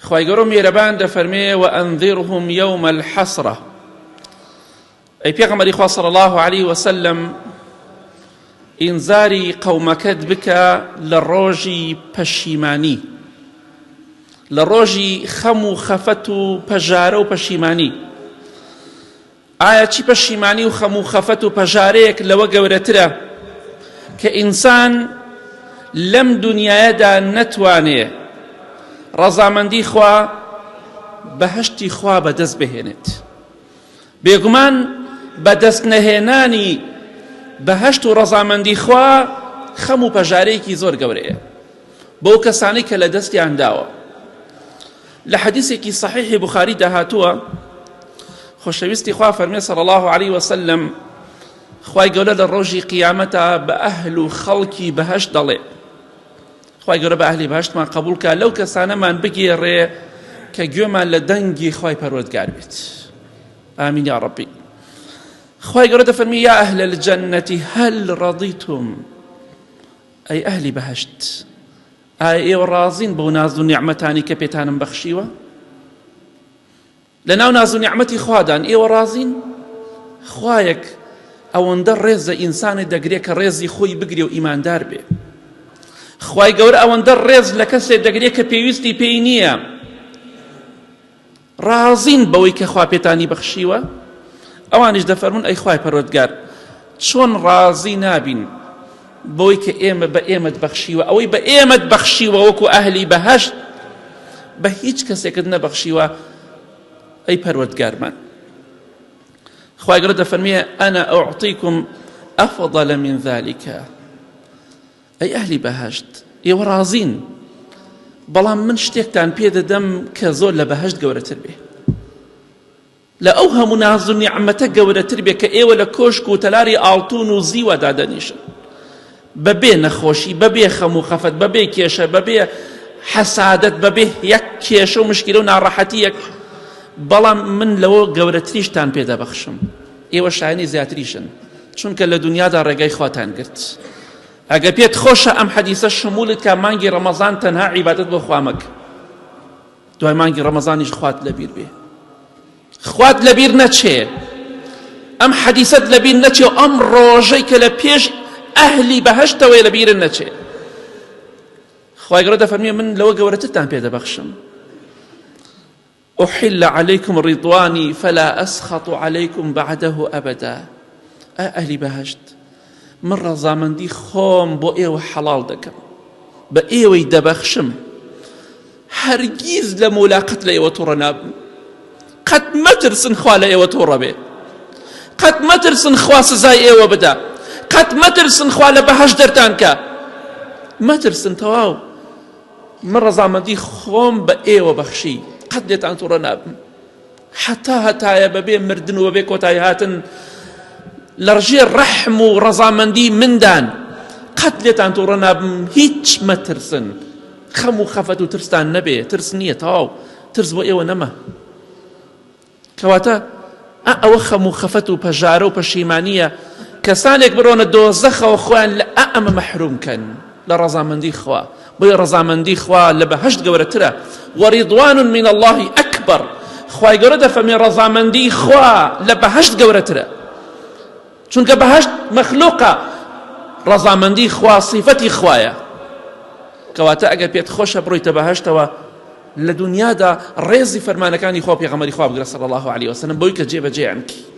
خوای گەورە و میهرەبان دەفەرمێ وأنذرهم يوم الحسرة ئەی پێغەمبەری خوا صلی الله علیه وسلم ئینزاری قەومەکەت بکە لە ڕۆژی پەشیمانی لە ڕۆژی خەم و خەفەت و پەژارە و پەشیمانی ئایا چی پەشیمانی و خەم و خەفەت و پەژارەیەک لەوە گەورەترە کە ئینسان لەم دنیایەدا نەتوانێ ڕەزامەندی خوا بەهەشتی خوا بەدەست بهێنێت بێگومان بەدەست نەهێنانی بەهەشت و ڕەزامەندی خوا خەم و پەژارەیەکی زۆر گەورەیە بەو کەسانەی کە لە دەستیان داوە لە حەدیسێکی صحیحی بخاری داهاتووە خۆشەویستی خوا فەرمێ صلی الله علیه وسلم خوای گەورە لە ڕۆژی قیامەتا بە ئەهل و خەڵکی بەهەشت دەڵێ خوای گەورە بە ئەهلی بەهەشتمان قبول کا لەو کەسانەمان بگێڕێ کە گوێمان لە دەنگی خوای پەروەردگار بێت ئامین یا ڕەبی خوای گەورە دەفەرمی یا ئەهل الجنة هل رضیتم ئەی ئەهلی بەهەشت ئایا ئێوە ڕازین بەو ناز و نیعمەتانی کە پێتانم بەخشیوە؟ لە ناو ناز و نیعمەتی خوادان ئێوە ڕازین؟ خوایەک ئەوەندە ڕێز لە ئینسانێ دەگرێ کە ڕێزی خۆی بگرێ و ئیماندار بێ. خوای گەورە ئەوەندە ڕێز لە کەسێ دەگرێ کە پێویستی پێی نییە. ڕازین بەوەی کە خوا پێتانی بەخشیوە؟ ئەوانیش دەفەرموون ئەی خوای پەروەردگار چۆن ڕازی نابین بەوەی کە ئێمە بە ئێمەت بەخشیوە ئەوەی بە ئێمەت بەخشیوە وەکو ئەهلی بەهەشت بە هیچ کەسێکت نەبەخشیوە ئەی پەروەردگارمان خوای گەورە دەفەرمێ ئەنا ئەعطیکم ئەفضل من ذلك ئەی ئەهلی بەهەشت ئێوە ڕازین بەڵام من شتێکتان پێ دەدەم کە زۆر لە بەهەشت گەورەتر بێ لە ئەو هەموو ناز و نیعمەتە گەورەتر بێ کە ئێوە لە کۆشک و تەلاری ئاڵتون و زیوە دادەنیشن بەبێ نەخۆشی بەبێ خەم و خەفەت بەبێ کێشە بەبێ حەسادەت بەبێ یەک کێشە و مشکلە و ناڕەحەتیەک بەڵام من لەوە گەورەتریشتان پێ دەبەخشم ئێوە شایانی زیاتریشن چونکە لە دنیادا ڕێگای خواتان گرت ئەگە پێت خۆشە ئەم حەدیسە شمولت کە مانگی ڕەمەزان تەنها عیبادەت بۆ خوا مەکە دوای مانگی ڕەمەزانیش خوات لەبیر بێ خوات لەبیر نەچێ ئەم حەدیسەت لەبیر نەچێ و ئەم ڕۆژەی کە لە پێش ئەهلی بەهەشتەوەی لەبیرن نەچێ خوای گەورە دەفەرمێ من لەوە گەورەترتان پێ دەبەخشم أحل عليكم رضواني فلا أسخط عليكم بعده أبدا ئە ئەهلی بەهەشت من ڕەزامەندی خۆم بۆ ئێوە حەڵاڵ دەکەم بە ئێوەی دەبەخشم هەرگیز لە مولاقەت لە ئێوە توڕە نابم قەت مەترسن خوا لە ئێوە توڕە بێ قەت مەترسن خوا سزای ئێوە بدا قەت مەترسن خوا لە بەهەشت دەرتان کە مەترسن تەواو من ڕەزامەندی خۆم بە ئێوە بەخشی قەت لێتان توڕە نابم هەتا هەتایە بەبێ مردن و بەبێ کۆتایی هاتن لە ڕژێر ڕەحم و ڕەزامەندی مندان قەت لێتان توڕە نابم هیچ مەترسن خەم و خەفەت و ترستان نەبێ ترس نییە تەواو ترس بۆ ئێوە نەما کەواتە ئا ئەوە خەم و خەفەت و پەژارە و پەشیمانییە کەسانێک بڕۆنە دۆزەخەوە خۆیان لە ئا ئەمە مەحروم کەن لە ڕەزامەندی خوا بۆیە ڕەزامەندی خوا لە بەهەشت گەورەترە وەڕیضوان من الله ئەکبەر خوای گەورە دەفەرمێ ڕەزامەندی خوا لە بەهەشت گەورەترە چونکە بەهەشت مەخلوقە ڕەزامەندی خوا سیفەتی خوایە کەواتە ئەگەر پێت خۆشە بڕۆیتە بەهەشتەوە لە دنیادا ڕێزی فەرمانەکانی خوا پێغەمبەری خوا بگرە صلی الله علیه وسلم بۆی کە جێبەجێیان بکەی.